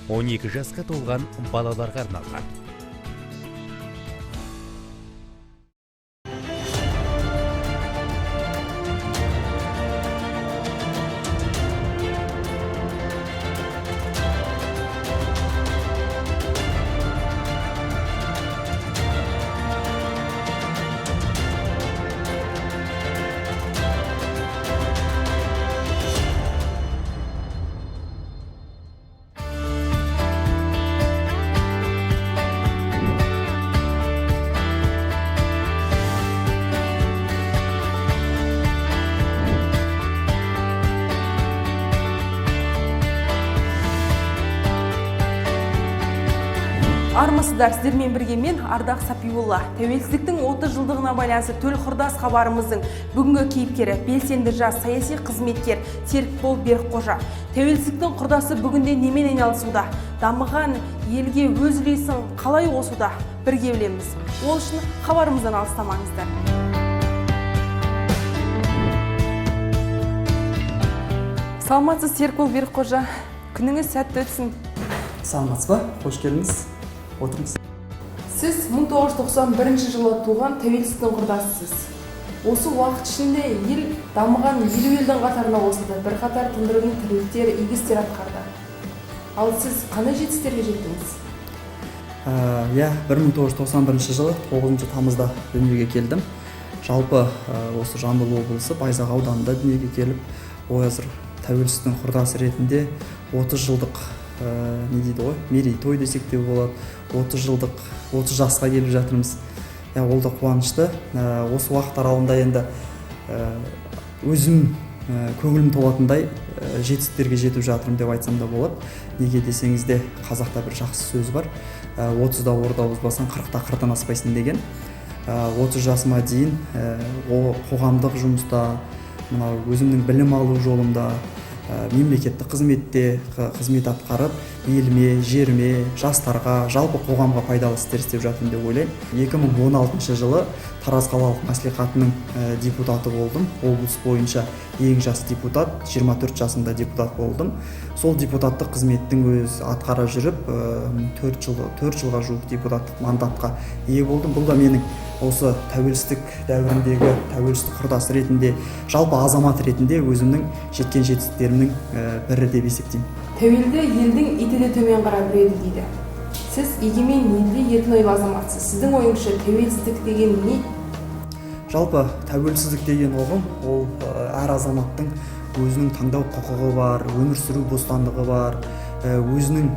12 жасқа толған балаларға арналған. Армысыздар, сіздермен бірге мен, Ардақ Сапиулла. Тәуелсіздіктің 30 жылдығына байланысты төл құрдас хабарымыздың бүгінгі кейіпкері белсенді жас саяси қызметкер Серікбол Берікқожа. Тәуелсіздіктің құрдасы бүгінде немен айналысуда? Дамыған елге өз үлесін қалай қосуда? Бірге білеміз. Ол үшін хабарымыздан алыстамаңыздар. Саламатсыз, Серікбол Берікқожа. Күніңіз сәтті өтсін. Саламатсыз ба, қош келдіңіз, отырыңыз. Сіз 1991 жылы туған тәуелсіздіктің құрдасысыз. Осы уақыт ішінде ел дамыған 50 елдің қатарына қосылды, бірқатар тындырымды тірліктер, игі істер атқарды. Ал сіз қандай жетістіктерге жеттіңіз? Иә, 1991 жылы 9 тамызда дүниеге келдім. Жалпы осы Жамбыл облысы, Байзақ ауданында дүниеге келіп, қазір тәуелсіздіктің құрдасы ретінде 30 жылдық не дейді ғой, мерейтой десек те болады, 30 жылдық, 30 жасқа келіп жатырмыз. Иә, ол да қуанышты. Осы уақыт аралығында енді өзім көңілім толатындай жетістіктерге жетіп жатырмын деп айтсам да болады. Неге десеңіз де, қазақта бір жақсы сөз бар: 30-да орда бұзбасаң, 40-та қырдан аспайсың деген. 30 жасыма дейін қоғамдық жұмыста, мынау өзімнің білім алу жолымда, мемлекеттік қызметте қызмет атқарып, еліме, жеріме, жастарға, жалпы қоғамға пайдалы істер істеп жатырмын деп ойлаймын. 2016 жылы Тараз қалалық мәслихатының депутаты болдым. Облыс бойынша ең жас депутат, 24 жасымда депутат болдым. Сол депутаттық қызметтің өз атқара жүріп, 4 жылға жуық депутаттық мандатқа ие болдым. Бұл да менің осы тәуелсіздік дәуіріндегі тәуелсіздік құрдасы ретінде, жалпы азамат ретінде өзімнің жеткен жетістіктерімнің бірі деп есептеймін. Тәуелді елдің иті де төмен қарап үреді дейді. Сіз егемен елде еркін ойлы азаматсыз. Сіздің ойыңызша, тәуелсіздік деген не? Жалпы тәуелсіздік деген ұғым ол әр азаматтың өзінің таңдау құқығы бар, өмір сүру бостандығы бар, өзінің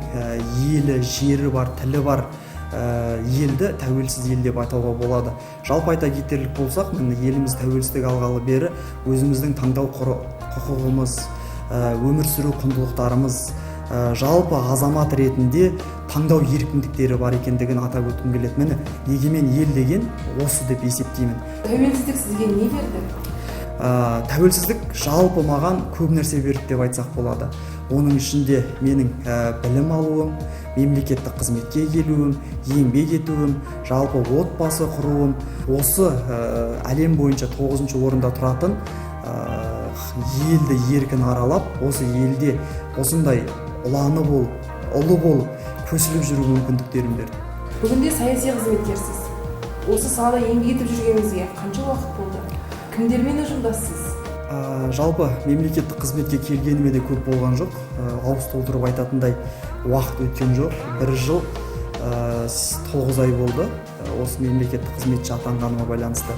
елі, жері бар, тілі бар елді тәуелсіз ел деп атауға болады. Жалпы айта кетерлік болсақ, міне, еліміз тәуелсіздік алғалы бері өзіміздің таңдау құқығымыз, өмір сүру құндылықтарымыз, жалпы азамат ретінде таңдау еркіндіктері бар екендігін атап өткім келеді. Міне, егемен ел деген осы деп есептеймін. Тәуелсіздік сізге не берді? Тәуелсіздік жалпы маған көп нәрсе берді деп айтсақ болады. Оның ішінде менің білім алуым, мемлекеттік қызметке келуім, еңбек етуім, жалпы отбасы құруым, осы әлем бойынша тоғызыншы орында тұратын елді еркін аралап, осы елде осындай ұланы болып, ұлы болып көсіліп жүру мүмкіндіктерін берді. Бүгінде саяси қызметкерсіз. Осы салада еңбек етіп жүргеніңізге қанша уақыт болды? Кімдермен ұжымдассыз? Жалпы мемлекеттік қызметке келгеніме де көп болған жоқ. Ауыз толтырып айтатындай уақыт өткен жоқ. Бір жыл 9 ай болды осы мемлекеттік қызметші атанғаныма байланысты.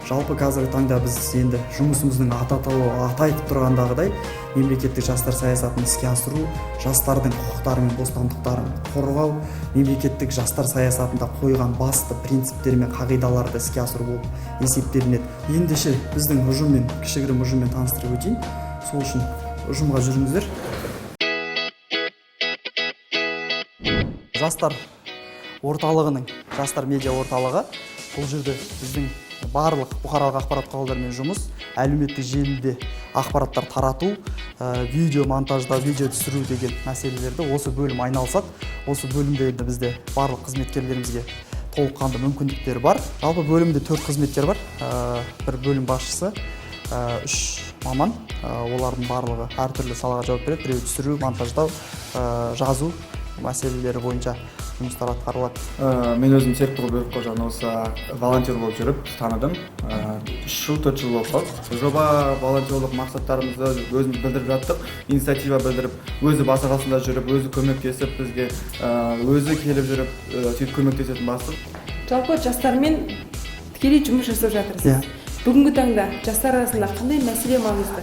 Жалпы қазіргі таңда біз енді жұмысымыздың аты аталуы, аты айтып тұрғандағыдай, мемлекеттік жастар саясатын іске асыру, жастардың құқықтары мен бостандықтарын қорғау, мемлекеттік жастар саясатында қойған басты принциптер мен қағидаларды іске асыру болып есептелінеді. Ендеше біздің ұжыммен, кішігірім ұжыммен таныстырып өтейін. Сол үшін ұжымға жүріңіздер. Жастар орталығының, жастар медиа орталығы. Бұл жерде біздің барлық бұқаралық ақпарат құралдарымен жұмыс, әлеуметтік желіде ақпараттар тарату, видео монтаждау, видео түсіру деген мәселелерді осы бөлім айналысады. Осы бөлімде енді бізде барлық қызметкерлерімізге толыққанды мүмкіндіктер бар. Жалпы бөлімде төрт қызметкер бар. Бір бөлім басшысы, үш маман. Олардың барлығы әртүрлі салаға жауап береді: біреуі түсіру, монтаждау, жазу, мәселелері бойынша жұмыстар атқарылады. Мен өзім Серікбол Берікқожаны осы волонтер болып жүріп таныдым. 3 жыл, 4 жыл болып қалды. Жоба волонтерлық мақсаттарымызды өзіміз білдіріп жаттық, инициатива білдіріп, өзі басы қасында жүріп, өзі көмектесіп бізге, өзі келіп жүріп, сөйтіп көмектесетін бастық. Жалпы жастармен тікелей жұмыс жасап жатырсыз. Бүгінгі таңда жастар арасында қандай мәселе маңызды?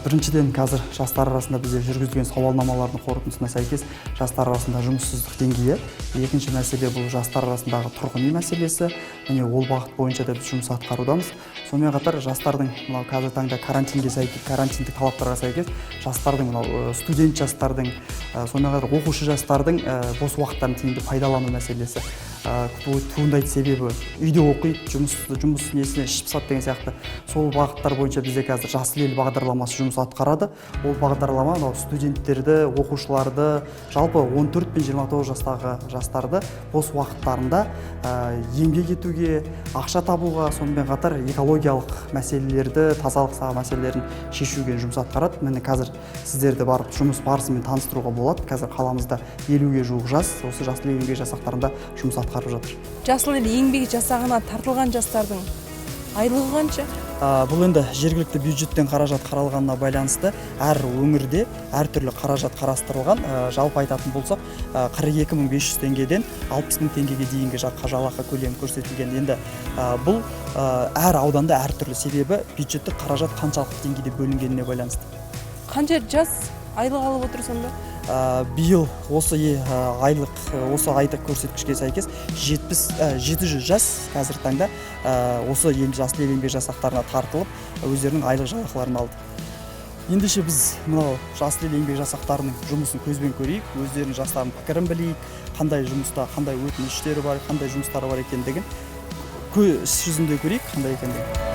Біріншіден, қазір жастар арасында бізде жүргізілген сауалнамалардың қорытындысына сәйкес жастар арасында жұмыссыздық деңгейі. Екінші мәселе бұл жастар арасындағы тұрғын үй мәселесі. Міне, ол бағыт бойынша да біз жұмыс атқарудамыз. Сонымен қатар жастардың мынау қазіргі таңда карантинге сәйкес, карантиндік талаптарға сәйкес жастардың мынау студент жастардың, сонымен қатар оқушы жастардың бос уақыттарын тиімді пайдалану мәселесі. Туындайды, себебі үйде оқиды, жұмыс несіне ішіп пысады деген сияқты. Сол бағыттар бойынша бізде қазір Жасыл ел бағдарламасы жұмыс атқарады. Ол бағдарлама мынау студенттерді, оқушыларды, жалпы 14 пен 29 жастағы жастарды бос уақыттарында еңбек етуге, ақша табуға, сонымен қатар экологиялық мәселелерді, тазалық сағы мәселелерін шешуге жұмыс атқарады. Міне, қазір сіздерді барып жұмыс барысымен таныстыруға болады. Қазір қаламызда 50-ге жуық жас осы Жасыл ел еңбек жасақтарында жұмыс атқарып жатыр. Жасыл ел еңбек жасағына тартылған жастардың айлығы қанша? Бұл енді жергілікті бюджеттен қаражат қаралғанына байланысты әр өңірде әртүрлі қаражат қарастырылған. Жалпы айтатын болсақ, 42 500 теңгеден 60 000 теңгеге дейінгі жалақы көлемі көрсетілген. Енді бұл әр ауданда әртүрлі, себебі бюджеттік қаражат қаншалықты деңгейде бөлінгеніне байланысты. Қанша жас айлық алып отыр сонда? Биыл осы айлық, осы айдық көрсеткішке сәйкес 700 жас қазіргі таңда осы Жасыл ел еңбек жасақтарына тартылып, өздерінің айлық жалақыларын алды. Ендеше біз мынау Жасыл ел еңбек жасақтарының жұмысын көзбен көрейік, өздерінің жастарының пікірін білейік, қандай жұмыста, қандай өтініштері бар, қандай жұмыстары бар екендігін іс жүзінде көрейік, қандай екендігін.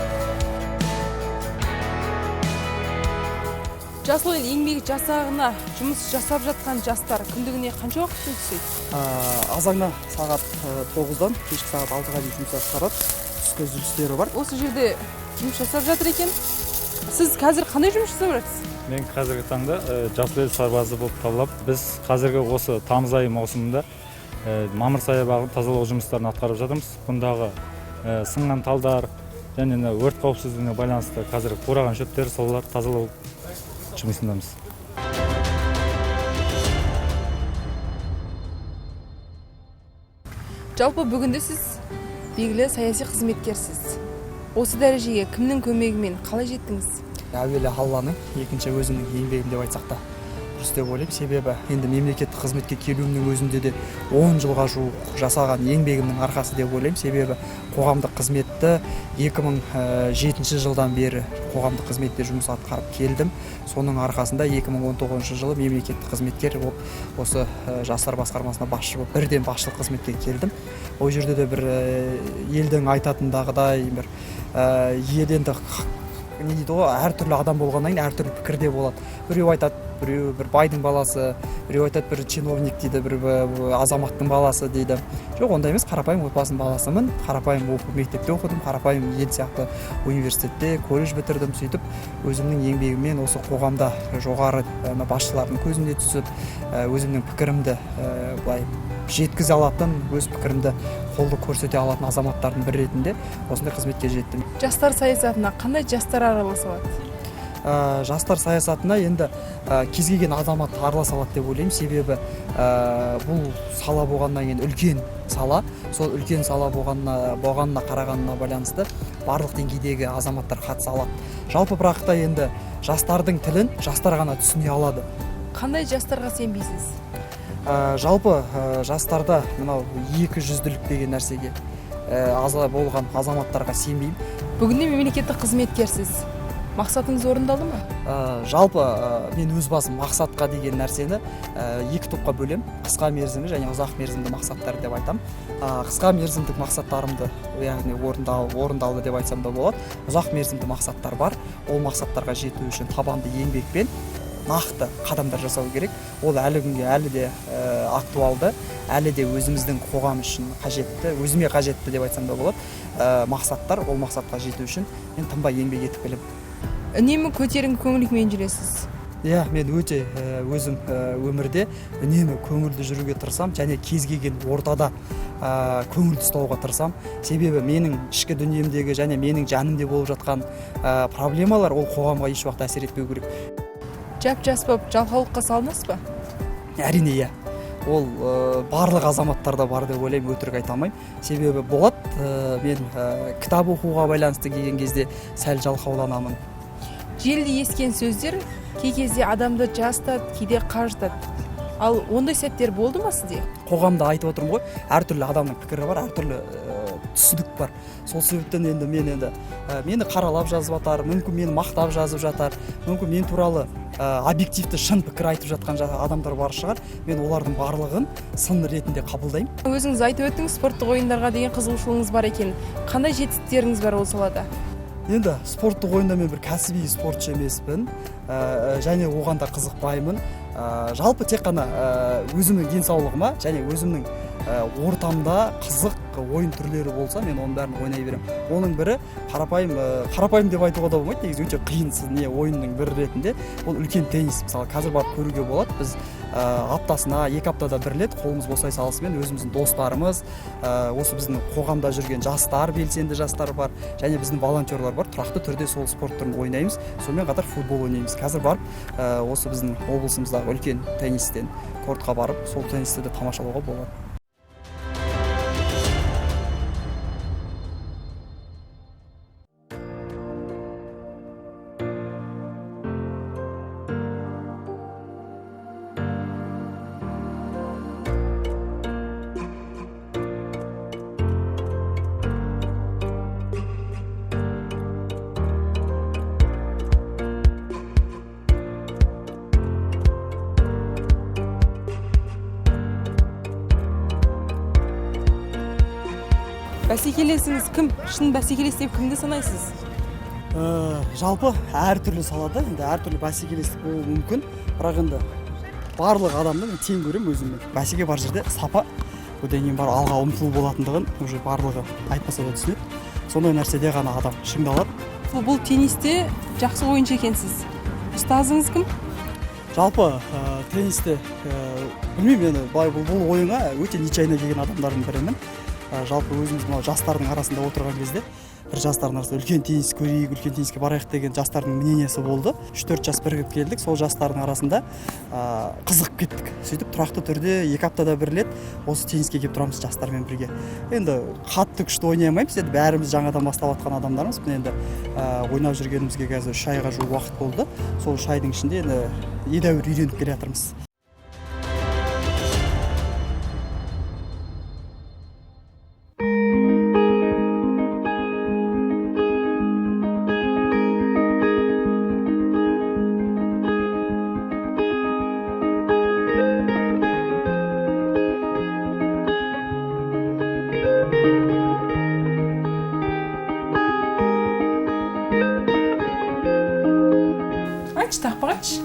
Жасыл ел еңбек жасағына жұмыс жасап жатқан жастар күндігіне қанша уақыт жұмыс істейді? Азаннан сағат 9-дан кешкі сағат 6-ға дейін жұмыс атқарады. Түскі үзілістері бар. Осы жерде жұмыс жасап жатыр екен. Сіз қазір қандай жұмыс жасап жатырсыз? Мен қазіргі таңда Жасыл ел сарбазы болып табыламын. Біз қазіргі осы тамыз айы маусымында Мамыр саябағын тазалау жұмыстарын атқарып жатырмыз. Бұндағы сынған талдар және мына өрт қауіпсіздігіне байланысты қазір қураған шөптер, солар тазалау жұмысындамыз. Жалпы бүгінде сіз белгілі саяси қызметкерсіз. Осы дәрежеге кімнің көмегімен қалай жеттіңіз? Әуелі Алланың, екінші өзімнің еңбегім деп айтсақ та дұрыс деп ойлаймын. Себебі енді мемлекеттік қызметке келуімнің өзінде де 10 жылға жуық жасаған еңбегімнің арқасы деп ойлаймын. Себебі қоғамдық қызметті екі мың жетінші жылдан бері қоғамдық қызметте жұмыс атқарып келдім. Соның арқасында екі мың он тоғызыншы жылы мемлекеттік қызметкер болып осы жастар басқармасына басшы болып бірден басшылық қызметке келдім. Ол жерде де бір елдің айтатындағыдай бір ел енді не дейді ғой, әртүрлі адам болғаннан кейін әртүрлі пікірде болады. Біреу айтады, біреу бір байдың баласы, біреу айтады бір чиновник дейді, бір азаматтың баласы дейді. Жоқ, ондай емес, қарапайым отбасының баласымын, қарапайым оқу мектепте оқыдым, қарапайым ел сияқты университетте колледж бітірдім. Сөйтіп өзімнің еңбегіммен осы қоғамда жоғары басшылардың көзіне түсіп, өзімнің пікірімді былай жеткізе алатын, өз пікірімді қолды көрсете алатын азаматтардың бірі ретінде осындай қызметке жеттім. Жастар саясатына қандай жастар араласа алады? Жастар саясатына енді кез келген азамат араласа алады деп ойлаймын. Себебі бұл сала болғаннан кейін үлкен сала, сол үлкен сала болғанына қарағанына байланысты барлық деңгейдегі азаматтар қатыса алады. Жалпы бірақ та енді жастардың тілін жастар ғана түсіне алады. Қандай жастарға сенбейсіз? Жалпы жастарда мынау екі жүзділік деген нәрсеге аза болған азаматтарға сенбеймін. Бүгінде мемлекеттік қызметкерсіз. Мақсатыңыз орындалды ма? Жалпы мен өз басым мақсатқа деген нәрсені екі топқа бөлем. Қысқа мерзімді және ұзақ мерзімді мақсаттар деп айтам. Қысқа мерзімдік мақсаттарымды, яғни орындалды деп айтсам да болады. Ұзақ мерзімді мақсаттар бар. Ол мақсаттарға жету үшін табанды еңбекпен нақты қадамдар жасау керек. Ол әлі күнге әлі де актуалды, әлі де өзіміздің қоғам үшін қажетті, өзіме қажетті деп айтсам да болады. Мақсаттар, ол мақсатқа жету үшін мен тынбай еңбек етіп келемін. Үнемі көтеріңкі көңіл күймен жүресіз. Иә, мен өте өзім өмірде үнемі көңілді жүруге тырысамын және кез келген ортада көңілді ұстауға тырысамын. Себебі менің ішкі дүниемдегі және менің жанымда болып жатқан проблемалар ол қоғамға еш уақытта әсер етпеу керек. Жап-жас болып жалқаулыққа салынасыз ба? Әрине, иә. Ол барлық азаматтарда бар деп ойлаймын, өтірік айта алмаймын. Себебі болады, мен кітап оқуға байланысты келген кезде сәл жалқауланамын. Желді ескен сөздер кей кезде адамды жастады, кейде қажытады. Ал ондай сәттер болды ма сізде? Қоғамда айтып отырмын ғой, әртүрлі адамның пікірі бар, әртүрлі түсінік бар. Сол себептен енді мен енді мені қаралап жазып жатар, мүмкін мені мақтап жазып жатар, мүмкін мен туралы объективті шын пікір айтып жатқан адамдар бар шығар. Мен олардың барлығын сын ретінде қабылдаймын. Өзіңіз айтып өттіңіз, спорттық ойындарға деген қызығушылығыңыз бар екен. Қандай жетістіктеріңіз бар ол салада? Енді спорттық ойында мен бір кәсіби спортшы емеспін, және оған да қызықпаймын. Жалпы тек қана өзімнің денсаулығыма және өзімнің ортамда қызық ойын түрлері болса, мен оның бәрін ойнай беремін. Оның бірі қарапайым деп айтуға да болмайды, негізі өте қиын ойынның бірі ретінде ол үлкен теннис. Мысалы, қазір барып көруге болады. Біз аптасына, 2 аптада бір рет қолымыз босай салысымен өзіміздің достарымыз, осы біздің қоғамда жүрген жастар, белсенді жастар бар және біздің волонтерлар бар, тұрақты түрде сол спорт түрін ойнаймыз. Сонымен қатар футбол ойнаймыз. Қазір барып, осы біздің облысымыздағы үлкен теннистен кортқа барып, сол теннисті де тамашалауға болады. Бәсекелесіңіз кім? Шын бәсекелес деп кімді санайсыз? Жалпы әртүрлі салада енді әртүрлі бәсекелестік болуы мүмкін, бірақ енді барлық адамды мен тең көремін өзіммен. Бәсеке бар жерде сапа, одан кейін бар алға ұмтылу болатындығын уже барлығы айтпаса да түсінеді. Сондай нәрседе ғана адам шыңдалады. Бұл теннисте жақсы ойыншы екенсіз. Ұстазыңыз кім? Жалпы теннисте білмеймін енді, былай бұл ойынға өте нечаянно келген адамдардың бірімін. Жалпы өзіміз мынау жастардың арасында отырған кезде бір жастардың арасында үлкен теннис көрейік, үлкен тенниске барайық деген жастардың мнениесі болды. 3-4 жас бірігіп келдік, сол жастардың арасында қызығып кеттік. Сөйтіп тұрақты түрде 2 аптада бір рет осы тенниске келіп тұрамыз жастармен бірге. Енді қатты күшті ойнай алмаймыз, енді бәріміз жаңадан бастап жатқан адамдармыз. Міне енді ойнап жүргенімізге қазір 3 айға жуық уақыт болды. Сол 3 айдың ішінде енді едәуір үйреніп келе жатырмыз. Айтшы, тақпағатшы.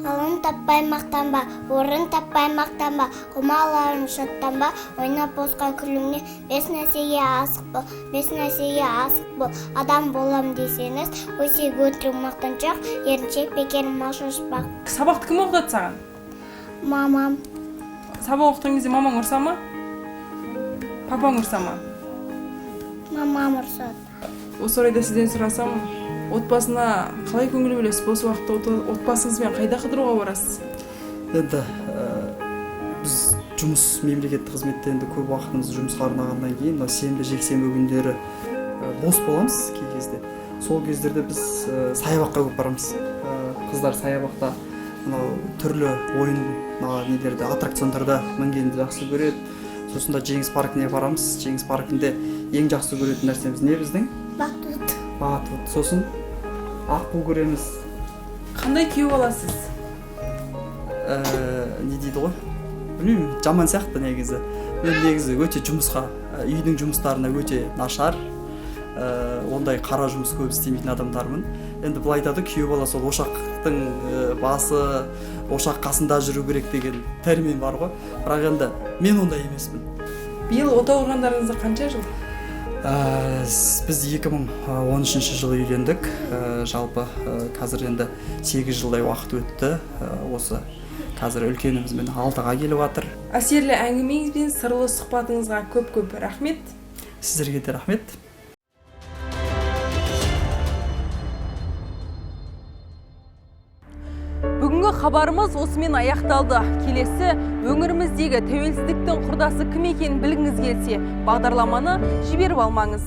Алын таппай мақтанба, орын таппай мақтанба, құмаларың шаттанба, ойнап босқа күліңне, 5 нәрсеге асық бол, 5 нәрсеге асық бол, адам болам десеңіз, өсек өтірік мақтаншақ, еріншек бекер мал шошытпақ. Сабақты кім оқытады саған? Мамам. Сабақ оқытқан кезде мамаң ұрса ма? Папаң ұрса ма? Мамам ұрсады. Осы орайда сізден сұрасам, отбасына қалай көңіл бөлесіз? Бос уақытта отбасыңызбен қайда қыдыруға барасыз? Енді біз жұмыс, мемлекеттік қызметте енді көп уақытымызды жұмысқа арнағаннан кейін мына сенбі, жексенбі күндері бос боламыз кей кезде. Сол кездерде біз саябаққа көп барамыз. Қыздар саябақта мынау түрлі ойын, мына нелерді, аттракциондарда мінгенді жақсы көреді. Сосын да Жеңіс паркіне барамыз. Жеңіс паркінде ең жақсы көретін нәрсеміз не біздің? Батут. Батут. Сосын аққу көреміз. Қандай күйеу баласыз? Не дейді ғой? Білмеймін, жаман сияқты негізі. Мен негізі өте жұмысқа, үйдің жұмыстарына өте нашар. Ондай қара жұмыс көп істемейтін адамдармын. Енді былай айтады, күйеу бала сол ошақтың басы, ошақ қасында жүру керек деген термин бар ғой. Бірақ енді мен ондай емеспін. Биыл отау құрғандарыңызға қанша жыл? Біз 2013 жылы үйлендік. Жалпы қазір енді 8 жылдай уақыт өтті. Осы қазір үлкенімізбен 6-ға келіп жатыр. Әсерлі әңгімеңіз бен сырлы сұхбатыңызға көп-көп рахмет. Сіздерге де рахмет. Бүгінгі хабарымыз осымен аяқталды. Келесі өңіріміздегі тәуелсіздіктің құрдасы кім екенін білгіңіз келсе, бағдарламаны жіберіп алмаңыз.